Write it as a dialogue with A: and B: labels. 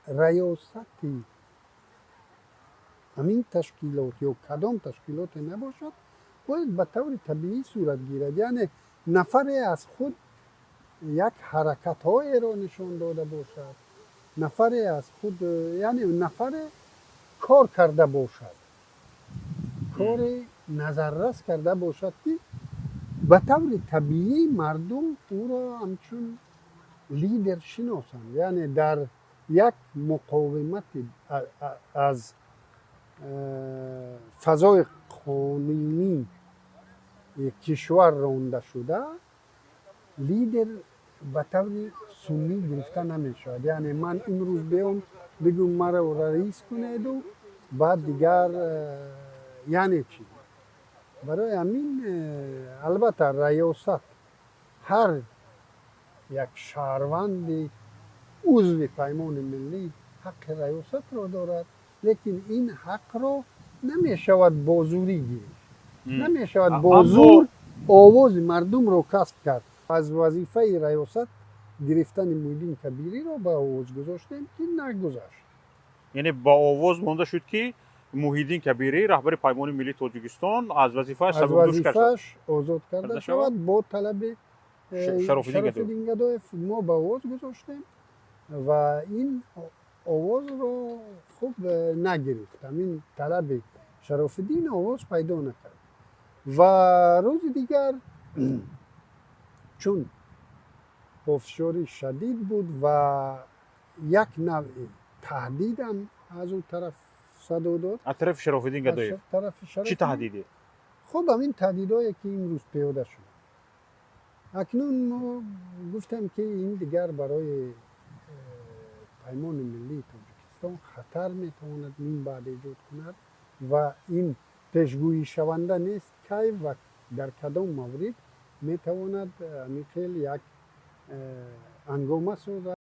A: Раёсати ҳамин ташкилот ё кадом ташкилоте набошад, бояд ба таври табиӣ сурат гирад, яъне нафаре аз худ як ҳаракатҳоеро нишон дода бошад, нафаре аз худ, яъне нафаре кор карда бошад, кори назаррас карда бошад, ки ба таври табиӣ мардум ӯро ҳамчун лидер шиносанд. Яъне дар як муқовимати аз фазои қонунии кишвар ронда шуда лидер ба таври суннӣ гирифта намешавад. Яъне ман имрӯз биём, бигӯм, маро раис кунеду баъд дигар, яъне чӣ? Барои ҳамин, албатта, раёсат ҳар як шаҳрванди узви Паймони Миллӣ ҳаққи раёсатро дорад, лекин ин ҳақро намешавад бо зурӣ гирифт, намешавад бо зур овози мардумро касб кард. Аз вазифаи раёсат гирифтани Муҳиддин Кабириро ба овоз гузоштем, ки нагузашт.
B: Яъне ба овоз монда шуд, ки Муҳиддин Кабирӣ, раҳбари Паймони Миллии Тоҷикистон, аз вазифааш
A: аз вазифааш озод карда шавад бо талаби Шарофиддин Гадоев. Мо ба овоз гузоштем ва ин овозро хуб нагирифт. Ҳамин талаби Шарофиддин овоз пайдо накард. Ва рӯзи дигар, чун пофишорӣ шадид буд ва як навъи таҳдидам аз ӯ тараф садо дод.
B: Аз тарафи Шарофиддин Гадоев чӣ таҳдиде?
A: Хуб, ҳамин таҳдидое, ки имрӯз пиёда шуд. Акнун мо гуфтем, ки ин дигар барои Паймони Миллии Тоҷикистон хатар метавонад мин баъд эҷод кунад ва ин пешгӯишаванда нест, кай ва дар кадом маврид метавонад ҳамин хел як ҳангома созад.